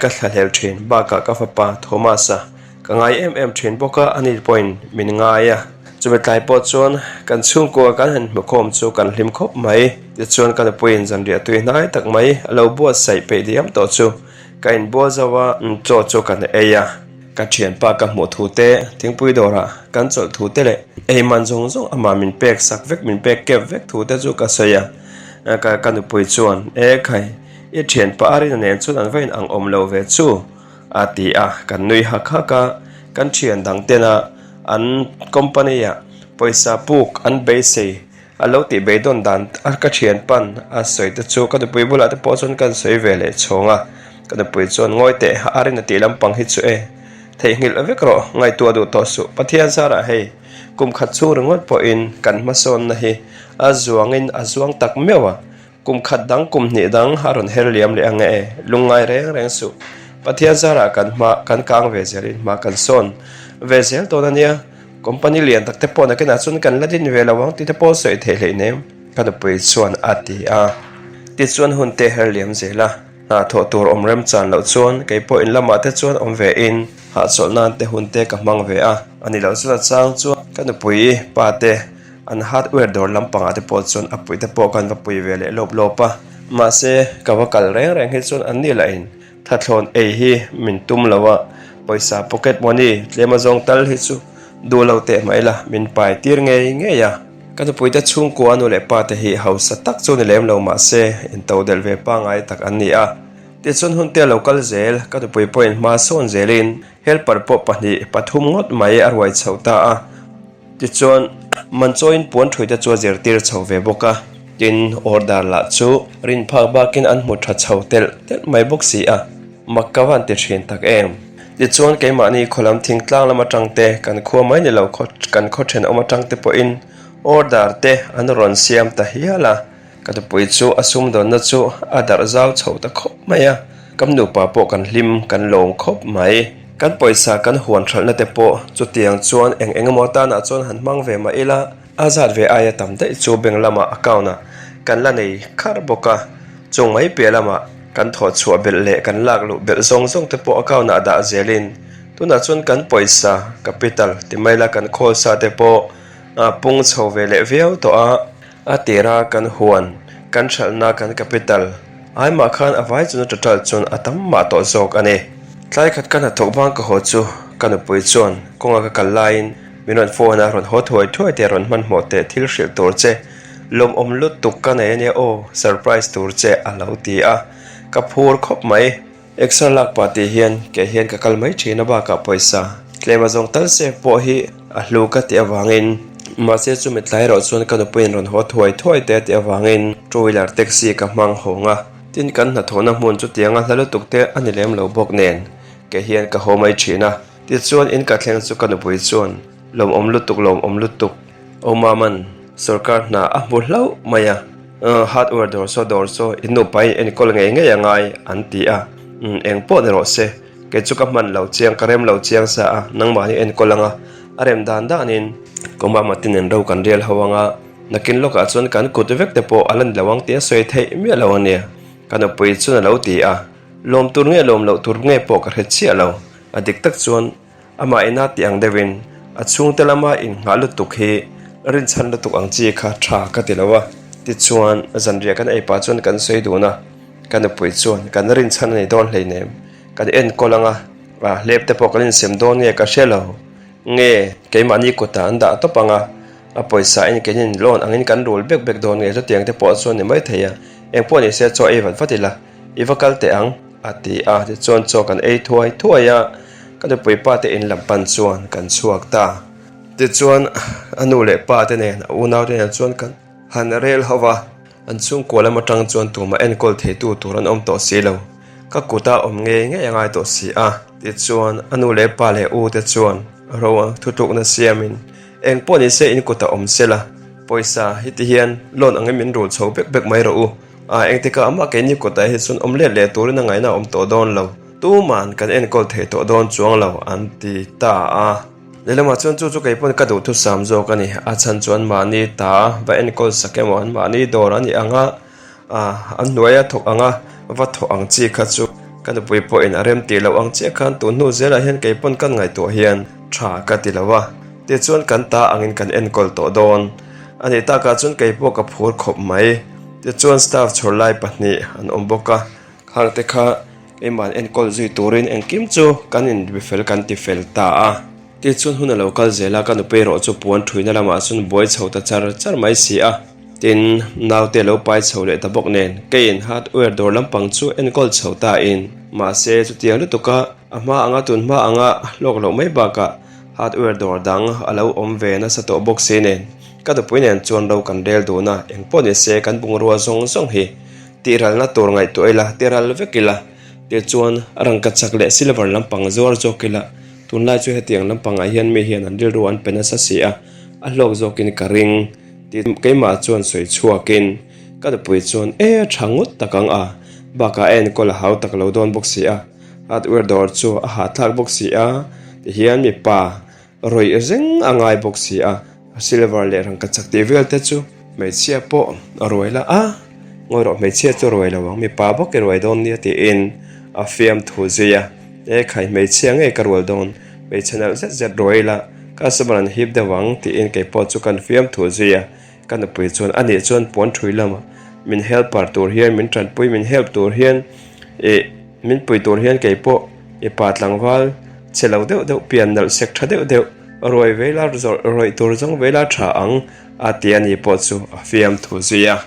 ka thlahlel thin. Bakah ka fapa Thomas-a ka ngai em em thin bawk a, ani pawhin min ngai a. Chumi tlai pawh chuan kan chhungkua kan han hmukhawm chu kan hlim khawp mai. Tichuan ka nupuiin zanriah tui hnai tak mai a lo buatsaih peih diam tawh chu ka inbual zo a, chaw chu kan ei a. Ka thianpa ka hmuh thu te, thingpui dawrah kan chawlh thu te leh ei man zawng zawng amah min pek sak vek, min pek kep vek thu te chu ka sawi a. Ka ka nupui chuan, E khai, i thianpa a rina nen chuan an va in ang awm lo ve chu, a ti a. Kan nui hak hak a, kan thian dang tena an company-ah pawisa puk an beisei A lo tih beidawn dan a ka thianpan a sawi te chu ka nupui bulah te pawh chuan kan sawi ve leh chhawng a, ka nupui chuan ngawi teh a rin a tih lampang hi chu e, theihnghilh vek rawh, ngaihtuah duh tawh suh, Pathian zarah hei kum khat chhung ringawt pawhin kan hmasawnna hi a zuangin a zuang tak meuh a, Kum khat dang kum hnih dang a rawn her liam leh ang e, lungngai reng reng suh. Pathian zarah kan hma kan kang ve zelin hma kan sawn ve zel dawn a nia. Company lian tak te pawh nakinah chuan kan la din ve lo ang tih te pawh sawi theih hleih nem, ka nupui chuan a ti a. Tichuan hun te her liam zel a, hna thawh tur awm remchan loh chuan kei pawh in lamah te chuan awm ve in hahchawlh nan te hun te ka hmang ve a. A ni loh chuan a chang chuan ka nupui pa te An hardware dawr lampangah te pawh chuan a puite pawh kan va pui ve leh lawp lawp a, mahse ka va kal reng reng hi chuan an ni lahin thathlawn ei hi min tum lo a, pawisa pocket money tlem azawng tal hi chu duh lo teh mai la min pai tir ngei ngei a. Ka nupuite chhungkua nu leh pa te hi hausa tak chu ni lem lo mahse intodelh ve pangngai tak an ni a, tichuan hun te a lo kal zel, ka nupui pawhin hma sawn zelin helper pawh pahnih pathum ngawt mai a ruai chhoh ta a. Tichuan, Manchawiin puan ṭhuite chu a zirtir chho ve bawk a, tin, order lah chu rin phak bakin an hmu ṭha chho telh telh mai bawk si a, mak ka van ti ṭhin tak em. Tichuan, keimahni khawlam thingtlang lam aṭang te, kan khua mai ni lo khaw kan khaw ṭhenawm aṭang te pawhin order te an rawn siam ta hial a. Ka nupui chu a sumdawnna chu a darh zau chho ta khawp mai a, kam nupa pawh kan hlim kan lawm khawp mai. Kan pawisa kan huan hralhna te pawh chutiang chuan eng eng emaw tanah chuan han hmang ve mah ila, a zat ve aia tam daih chu bank lamah account ah kan la nei khar bawk a, chung mai piah lamah kan thawh chhuah belh leh kan lak luh belh zawng zawng te pawh account ah dah zelin tunah chuan kan pawisa capital ti mai la kan khawl sa te pawh a pung chho ve leh viau tawh a. A tira kan huan, kan hralhna kan capital ai mah khan a vai chuna total chuan a tam mah tawh zawk a ni. Tlai khat ka hnathawk vang ka haw chu ka nupui chuan kawnga ka kal laiin min rawn phone a, rawn haw thuai thuai teh rawn hmanhmawh teh thil hrilh tur che lawmawm lutuk ka nei a nia aw surprise tur che a lo ti a, ka phur khawp mai. Exer lak pah tih hian kei hian ka kal mai thin a bakah pawisa tlem a zawng tal se pawh hi a hlu ka tih avangin mahse chumi tlai erawh chuan ka nupuiin rawn haw thuai thuai te a tih avangin two wheeler taxi ka hmang hawng a, tin kan hnathawhna hmun chutianga hla lutuk te a ni lem lo bawk nen kei hian ka haw mai thin a. Tichuan in ka thleng chu ka nupui chuan lawmawm lutuk lawmawm lutuk Awmaman sorkar hna a hmu hlauh mai a, hardware dawr saw dawr saw in nupa in enkawl ngei ngei a ngai an ti a, eng pawh ni rawh se, kei chu ka hman lo chiang ka rem lo chiang sa a, nangmahni enkawl anga a rem dan danin Awmama te nen ro kan rial ho anga nakin lawkah chuan kan kut vek te pawh a la ni lo ang tih a sawi theih miah lo a nia, ka nupui chuan a lo ti a, lawm tur nge lawm loh tur nge pawh ka hre chiah lo, a dik tak chuan. Amah ina tih ang deuhin a chhungte lama innghah lutuk hi rinchhan lutuk ang chi kha tha ka ti lo a. Tichuan, zanriah kan ei pah chuan kan sawi dun a, ka nupui chuan kan rinchhan a ni dawn hleinem, kan enkawl ang a, hlep te pawh kan insem dawn nge ka hre lo nge keimahni kutah an dah tawp ang a, a pawisa in keinin loan angin kan rul bek bek dawn nge chutiang te pawh chuan ni maithei a, engpawh ni se chaw ei vat vat ila. I va kal teh ang, a ti a. Tichuan chaw kan ei thuai thuai a, ka nupui pa te in lam pan chuan kan chhuak ta. Tichuan a nu leh pa te nen, a unau te nen chuan kan han rel ho va, an chhungkua lam atang chuan tumah enkawl theitu tur an awm tawh si lo. Ka kuta awm ngei ngei a ngai tawh si a. Tichuan a nu leh pa leh u te chuan ro thutlukna siamin eng pawh ni se in kuta awm sela, pawisa hi ti hian loan angin min rul chho bek bek mai rawh u. A engtikah amah keini kutah hi chuan awm let leh turin a ngaihna a awm tawh dawn lo. Tuman kan enkawl thei tawh dawn chuang lo an ti ta a. Lehlamah chuan chu chu kei pawn ka duhthusam zawk a ni. A chhan chuan mahni ta va enkawl sak emaw an mahni dawr a nih ang a, an hnuaia thawk ang a, va thawh ang chi kha chu ka nupui pawhin a rem tih loh ang chiah khan tun hnu zelah hian kei pawn kan ngaihtuah hian tha ka ti lo a. Tichuan kan ta angin kan enkawl tawh dawn. A nih takah chuan kei pawh ka phur khawp mai. Tichuan staff chhawr lai pahnih an awm bawk a, khangte kha keimahn enkawl zui turin engkim chu kan inbifel kan ti fel ta a. Tichuan hun a lo kal zel a, ka nupui erawh chu puan thuina lamah chuan buai chho ta char char mai si a. Tin, naute lo pai chho leh ta bawk nen keiin hardware dawr lampang chu enkawl chho ta in. Mahse, chutiang lutuka a hma anga tun hma anga hlawk loh mai bakah hardware dawr dang a lo awm ve nasa tawh bawk si nen ka nupui nen chuan ro kan rel dun a, engpawh ni se kan bungrua zawng zawng hi tihralna tur ngaihtuah ila, tiral vek ila, tichuan rangkachak leh silver lampang zuar zawk ila, tunlai chu hetiang lampangah hian mi hian an rilru an pe nasa si a, a hlawk zawkin ka ring tih keimah chuan sawi chhuakin ka nupui chuan e tha ngawt tak ang a, bakah a enkawl a hau tak lo dawn bawk si a, hardware dawr chu a hahthlak bawk si a, tihian mipa Rawih reng a ngai bawk si a, silver leh rangkachak tih vel te chu hmeichhia pawh a ruai la a, ngawi rawh hmeichhia chu a ruai lo ang, mipa bawk i ruai dawn nia tiin a fiam thu zui a, e khai hmeichhia ngei ka rual dawn, hmeichhe nalh zet zet ruai ila customer an hip deuh ang tiin kei pawh chu kan fiam thu zui a, ka nupui chuan a nih chuan puan thui lamah min helper tur hian min tanpui min help tur hian ih min pui tur hian kei pawh Mipa tlangval che lo deuh deuh pian nalh sek tha deuh deuh ruai vei la zawrh rawih tur zawng vei la tha ang a ti a ni pawh chu a fiam thu zui a.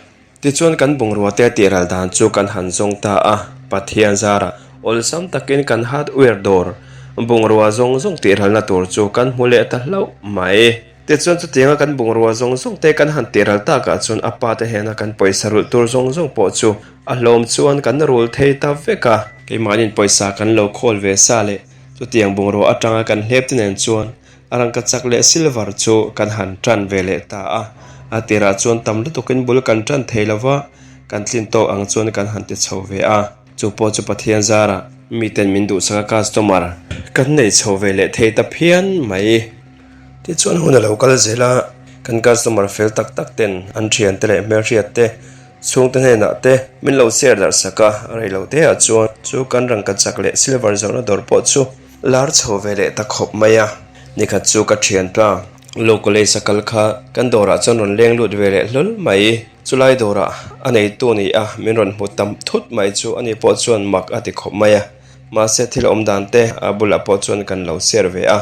Tichuan kan bungrua te tih ral dan chu kan han zawng ta a, Pathian zarah awlsam takin kan hardware dawr bungrua zawng zawng tih ralna tur chu kan hmu leh ta hlauh mai. Tichuan chutianga kan bungrua zawng zawng te kan han tih ral takah chuan a pa te hnena kan pawisa rulh tur zawng zawng pawh chu a hlawm chuan kan rul thei ta vek a. Keimahniin pawisa kan lo khawl ve sa leh chutiang bungrua atanga kan hlep te nen chuan a rangkachak leh silver chu kan han tan ve leh ta a. A tirah chuan tam lutukin bul kan tan thei lo va, kan tlin tawk ang chuan kan han ti chho ve a. Chu pawh chu Pathian zarah miten min duhsak a customer kan nei chho ve leh thei ta phian mai. Tichuan hun a lo kal zel a, kan customer fel tak tak ten an thiante leh hmelhriat te, chhungte hnenah te min lo share darh sak a, rei lo te ah chuan chu kan rangkachak leh silver zawrhna dawr pawh chu lar chho ve leh ta khawp mai a. Nikhat chu ka thianpa Law College a kal kha kan dawrah chuan rawn leng lut ve leh hlawl mai. Chulai dawrah a neitu ni a min rawn hmu tam thut mai chu ani pawh chuan mak a ti khawp mai a, mahse thil awm dan te a bulah pawh chuan kan lo share ve a.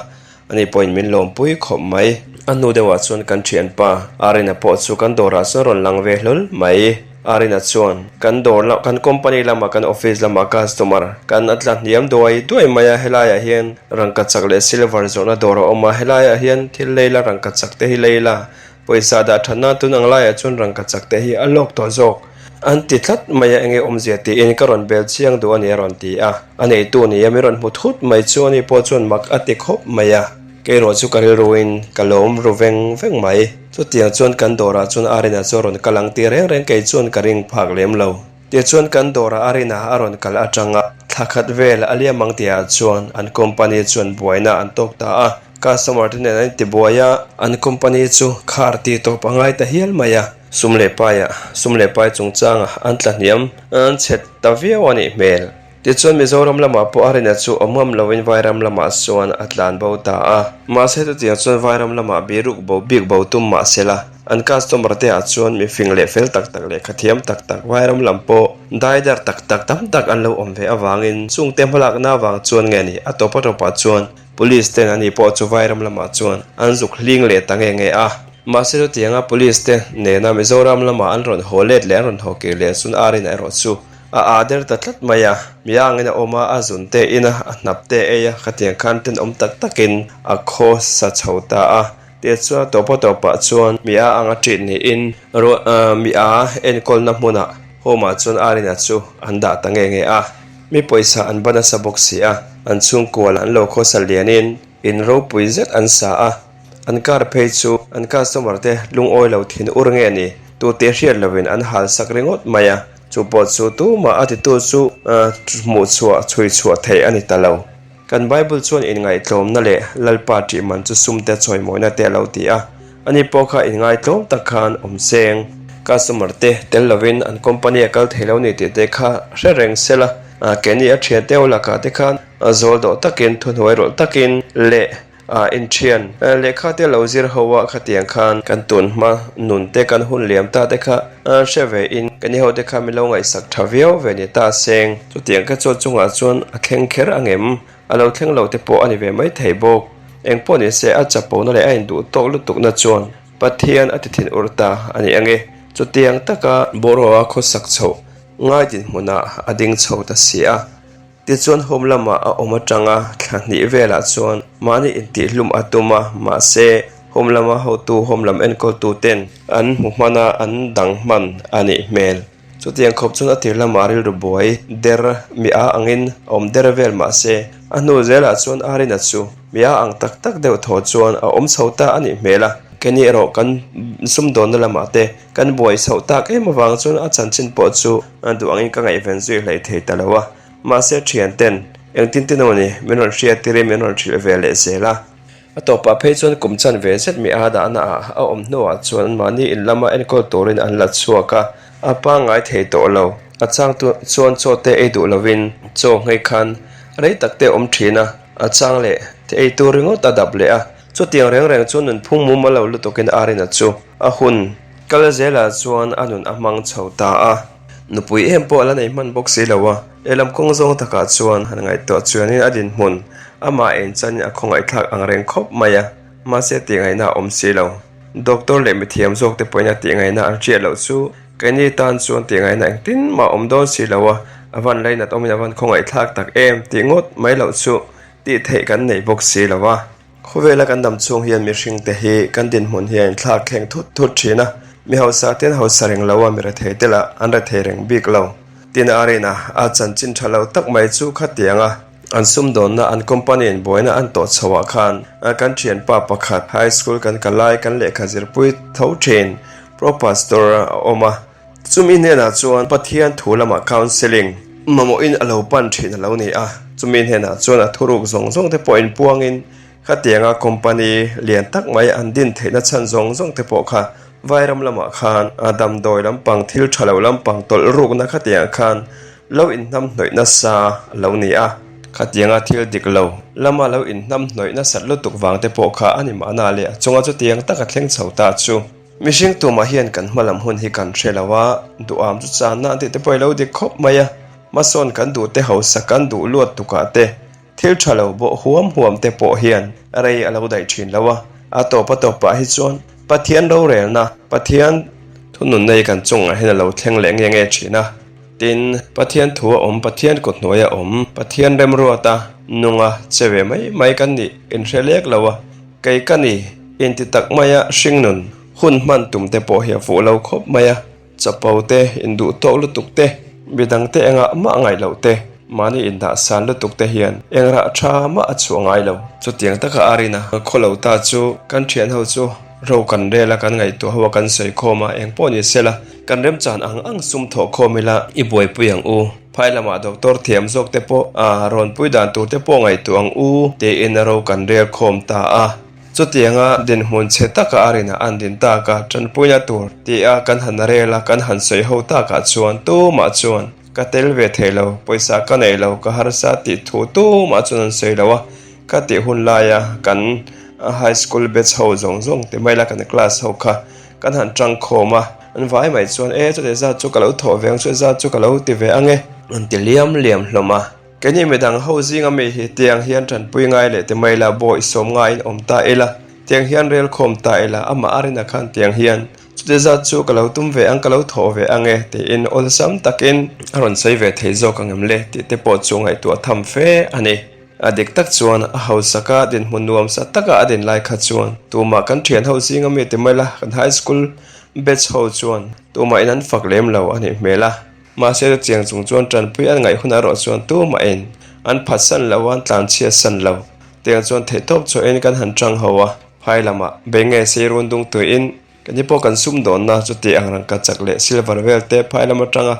Ani pawhin min lawmpui khawp mai. A hnu deuhah chuan kan thianpa Arina pawh chu kan dawrah chuan rawn lang ve hlawl mai. Arina chuan, Kan dawr lam, kan company lama kan office lama customer kan a tla hniam duai duai mai a, helaiah hian rangkachak leh silver zawrhna dawr a awm a, helaiah hian thil lei la rangkachak te hi lei la, pawisa dah that nan tun ang laiah chuan rangkachak te hi a lawk tawh zawk. An ti tlat mai a, enge awmzia tiin ka rawn bel chiang duh a ni a rawn ti a. A neitu nia min rawn hmu thut mai chu ani pawh chuan mak a ti khawp mai a. Keirawh chu ka rilruin ka lawm ru veng veng mai. Chutiang chuan kan dawrah chuan Arina chu a rawn kal ang tih reng reng kei chuan ka ring phak lem lo. Tichuan kan dawrah Arina a rawn kal atanga thla khat vel a liam ang tihah chuan an company chuan buaina an tawk ta a. Customer te nen an intibuai a, an company chu khar tih tawp a ngai ta hial mai a. Sum leh paiah sum leh pai chungchanga an tla hniam an chhet ta viau a nih hmel. Tichuan Mizoram lamah pawh a rina chu awm ngam loin Vairam lamah chuan a tlan bo ta a. Mahse chutiang chuan Vairam lamah biruk bo bik bo tum mah sela, an customer te ah chuan mifing leh fel tak tak leh khathiam tak tak Vairam lam pawh daidar tak tak tam tak an lo awm ve avangin chungte hmalakna avang chuan nge ni a tawp a tawpah chuan Police ten ani pawh chu Vairam lamah chuan an zuk hling leh ta nge nge a. Mahse chutianga Police te nena Mizoram lamah an rawn haw let leh an rawn haw kir leh chuan a rina erawh chu A aa der ta tlat mai a, mi angin a awm a, a zun te in a, a hnap te ei a, khatiang khan tenawm tak takin a khaw sa chho ta a. Tih chuan a tawpa tawpah chuan mi a anga ṭit niin mi a enkawlna hmunah home ah chuan Arina chu an dah ta nge nge a. Mi pawisa an ba nasa bawk si a, an chhungkual an lo khawsa lianin in ropui zet an sa a. An car phei chu an customer te lungawi lo thin ur nge ni tute hriat lovin an hal sak ringawt mai a. Chu pawh chu tumah a titu chu hmuh chhuah chhui chhuah theih a ni ta lo. Kan Bible chuan inngaihtlawmna leh Lalpa ṭih man chu sumte chawimawina te a lo ti a. Ani pawh kha inngaihtlawm tak khan awm seng. Customer te tel lovin an company a kal thei lo ni tih te kha hre reng sela, keini a ṭhiante ho lakah te khan zawl dawh takin, thuhnuai rawlh takin leh Ah inthian, lehkha te lo zir ho a khatiang khan kan tun hma nun te kan hun liam ta te kha hre ve in kan i ho te kha min lo ngaihsak tha viau ve ni ta seng. Chutiang ka chuan chungah chuan a thleng kher angem? A lo thleng lo te pawh a ni ve mai thei bawk. Eng pawh ni se a chapona leh a induh tawk lutuk na chuan Pathian a ti thin ur ta a ni ange. Chutiang taka boruak khawsak chhoh ngai dinhmunah a ding chho ta si a. Tichuan home lamah a awm atanga thla hnih velah chuan mahni intihhlum a tum a, mahse home lama hotu home lam enkawltu ten an hmu hman a, an dang hman a nih hmel. Chutiang khawp chuan a tir lamah rilru buai der mi a angin a awm der vel mahse a hnu zelah chuan Arina chu mi a ang tak tak deuh thaw chuan a awm chho ta a nih hmel a, keini erawh kan sumdawnna lamah te kan buai chhoh tak em avang chuan a chanchin pawh chu duh angin ka ngaihven zui hlei thei ta lo a. Mahse thian ten, engtin te nu ni, min rawn hriat tirin min rawn hrilh ve leh zel a. A tawpah phei chuan kum chan ve zet mi a dahna ah a awm hnuah chuan anmahni in lama enkawl turin an la chhuak a, a pangngai thei tawh lo. A chang chuan chaw te ei duh lovin chaw nghei khan rei tak te awm thin a, a chang leh te ei tur ringawt a dap leh a. Chutiang reng reng chu nunphung mumal lo lutukin Arina chu a hun kal zelah chuan a nun a hmang chho ta a. Nupui em pawh a la nei hman bawk si lo a, lehlam kawng zawng takah chuan han ngaihtuah chuanin a dinhmun amah en chanin a khawngaihthlak ang reng khawp mai a, mahse tihngaihna a awm si lo. Doctor leh mithiam zawk te pawhin a tihngaihna an hriat loh chu keini tan chuan tihngaihna engtin mah a awm dawn si lo a, a van lainat awmin a van khawngaihthlak tak em tih ngawt mai loh chu tih theih kan nei bawk si lo a. Khawvela kan dam chhung hian mihringte hi kan dinhmun hi a inthlak thleng thut thut thin a, mi hausa te an hausa reng lo a, mi rethei te lah an rethei reng bik lo. Tin a rina a chanchin tha lo tak mai chu khatiang a, an sumdawnna an company in buaina an tawh chho ah khan kan thianpa pakhat high school kan kal lai kan lehkha zirpui tho thin pro pastor a awm a, Chumi hnenah chuan Pathian thu lamah counselling mamawhin a lo pan thin a lo ni a. Chumi hnenah chuan a thuruk zawng zawng te pawh inpuangin khatianga company lian tak mai an din theihna chhan zawng zawng te pawh kha Vairam lamah khan damdawi lampang thil tha lo lampang tawlh rukna khatiangah khan lo inhnamhnawih nasa a lo ni a. Khatianga thil dik lo lama lo inhnamhnawih nasat lutuk vang te pawh kha a ni mahna le a chunga chutiang taka thleng chho ta chu. Mihring tumah hian kan hmalam hun hi kan hre lo a, duham chu channa an tih te pawh i lo dik khawp mai a, hmasawn kan duh te hausa kan duh luat tukah te, thil tha lo bawh huam huam te pawh hian rei a lo daih thin lo a, a tawp a tawpah hi chuan Pathian rorelna, Pathian thununna hi kan chungah hian a lo thleng leh nge nge thin a, tin, Pathian thu a awm, Pathian kut hnuai a awm, Pathian remruata nunga che ve mai mai kan nih inhre lek lo a. Kei ka ni, inti tak maia hringnun hun hman tum te pawh hi a fuh lo khawp mai a. Chapo te, induh tawk lutuk te, midangte engah mah ngaih loh te, mahni indah san lutuk te hian eng rah tha mah a chhuah ngai lo. Chutiang taka a rina khaw lo ta chu kan thian ho chu ro kan rel a, kan ngaihtuah ho a, kan sawi khawm a, eng pawh ni sela kan remchan ang ang sum thawh khawm ila i buaipui ang u. Phai lamah doctor thiam zawk te pawh a rawn pui dan tur te pawh ngaihtuah ang u tiin ro kan rel khawm ta a. Chutianga dinhmun chhe taka a rinah an din tak a, tanpuina tur tia kan han rel a, kan han sawi ho takah chuan tumah chuan ka tel ve thei lo, pawisa ka nei lo, ka harsa tih thu tumah chuan an sawi lo a, ka tih hun laia kan high school batch ho zawng zawng ti mai la kan class ho kha kan han tang khawm a, an vai mai chuan e chutih zat chu ka lo thawh ve ang, chutih zat chu ka lo ti ve ang e, an ti liam liam hlawm a. Keini midang ho zinga mi hi tiang hian tanpui ngai leh ti mai la, bawi sawm ngaiin awm ta ila, tiang hian rel khawm ta ila, amah a rina khan tiang hian chuti zat chu ka lo tum ve ang, ka lo thawh ve ang e tiin awlsam takin a rawn sawi ve thei zawk ang em le tih te pawh chu ngaihtuah tham fe a ni. A dik tak chuan a hausaka dinhmun nuamsa taka a din lai kha chuan tumah kan thian ho zinga mi ti mai la, kan high school batch ho chuan tumah in an fak lem lo a nih hmel a. Mahse chutiang chung chuan tanpui an ngaih hunah erawh chuan tumahin an phatsan lo a, an tlanchhiat san lo. Tiang chuan theihtawp chhuahin kan han tang ho a, phai lamah bei nge sei run dung tuiin keini pawh kan sumdawnna chuti ang rangka chak leh silver vel te phai lam atanga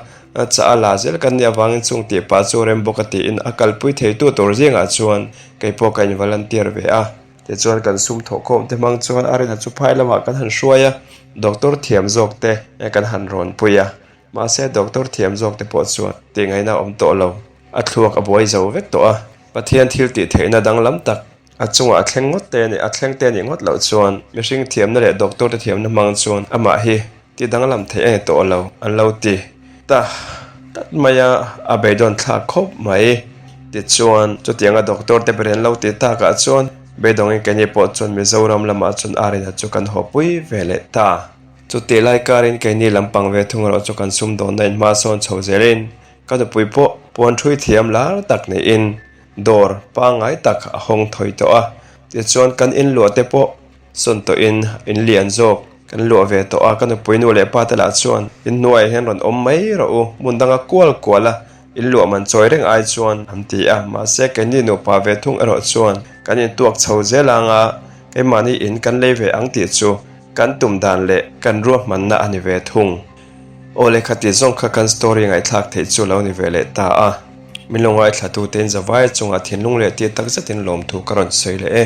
chah a la zel kan nih avangin chung tih pah chu rem bawk a tiin a kalpui theitu tur zingah chuan keipawh ka involunteer ve a. Tichuan kan sum thawhkhawm te hmang chuan a rinna chu phai lamah kan han hruai a, doctor thiam zawk te kan han rawnpui a. Mahse doctor thiam zawk te pawh chuan tih ngaihna a awm tawh lo. A thluak a buai zo vek tawh a. Pathian thil tih theihna danglam tak a chungah a thleng ngawt te a nih, a thleng te a nih ngawt loh chuan mihring thiamna leh doctor te thiamna hmang chuan amah hi ti danglam theih a ni tawh lo an lo ti ta tlat mai a, a beidawn thlak khawp mai. Tichuan chutianga doctor te ber an lo ti takah chuan beidawngin keini pawh chuan Mizoram lamah chuan Arina chu kan hawpui ve leh ta. Chutih lai karin keini lampang ve thung erawh chu kan sumdawnna in hma sawn chho zelin ka nupui pawh puan thui thiam lar tak niin dawr pangngai tak a hawng thawi tawh a, tichuan kan in luah te pawh sawn tawhin in lian zawk kan luah ve tawh a, ka nupui nu leh pa te lah chuan in hnuaiah hian rawn awm mai rawh u, hmun danga kual kual a in luah man chawi reng ai chuan an ti a, mahse keini nupa ve thung erawh chuan kan intuak chho zel anga keimahni in kan lei ve ang tih chu Kan tum dan leh kan ruahmanna a ni ve thung. Aw lehkha tih zawng kha kan story ngaihthlak theih chu lo ni ve leh ta a. Min lo ngaithla tu tein zavai chungah thinlung leh tih tak zetin lawmthu ka rawn sawi leh e.